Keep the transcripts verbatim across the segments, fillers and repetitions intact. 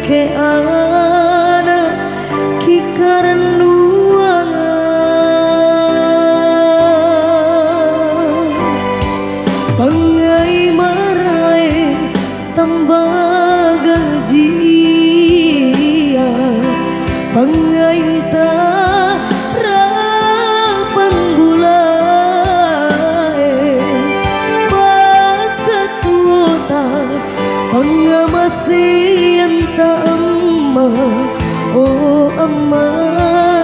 Ke ana' kikarannuanga, pangngai maraeng tambagajia, pangngainta rapang bulae, pakatuota pangngamaseanta amma', o amma',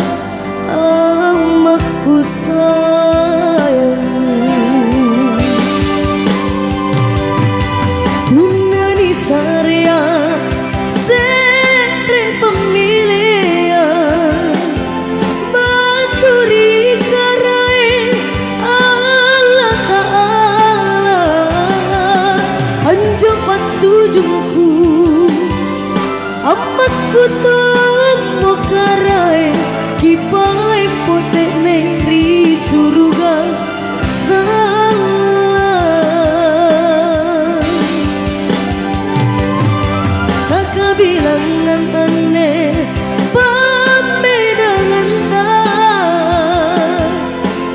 ammakku sayang. Punna nisareang se're pammileang, battu ri Karaeng Allata'ala, anjo pattujungku, ammakku tommo Karaeng, kipaeng pote'ne ri suruga sallang. Takabilangang anne pammedanganta,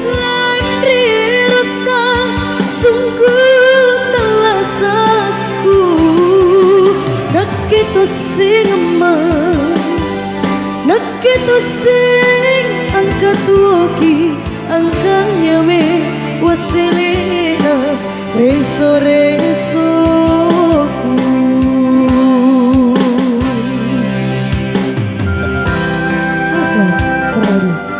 lanri erotta sunggu tallasakku, nakke tosseng amma', nakke tosseng angkatuoki. Angkanynyame wassele'na reso-resoku. Asal, kurang lebih.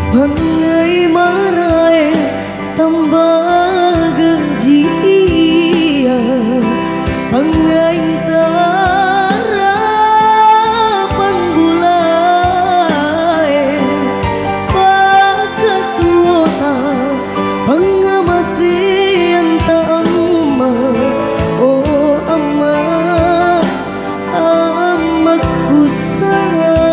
Pangngai maraeng tambagajia, pangngainta rapang bulae, pakatuota pangngamaseanta amma', o amma', ammakku sayang.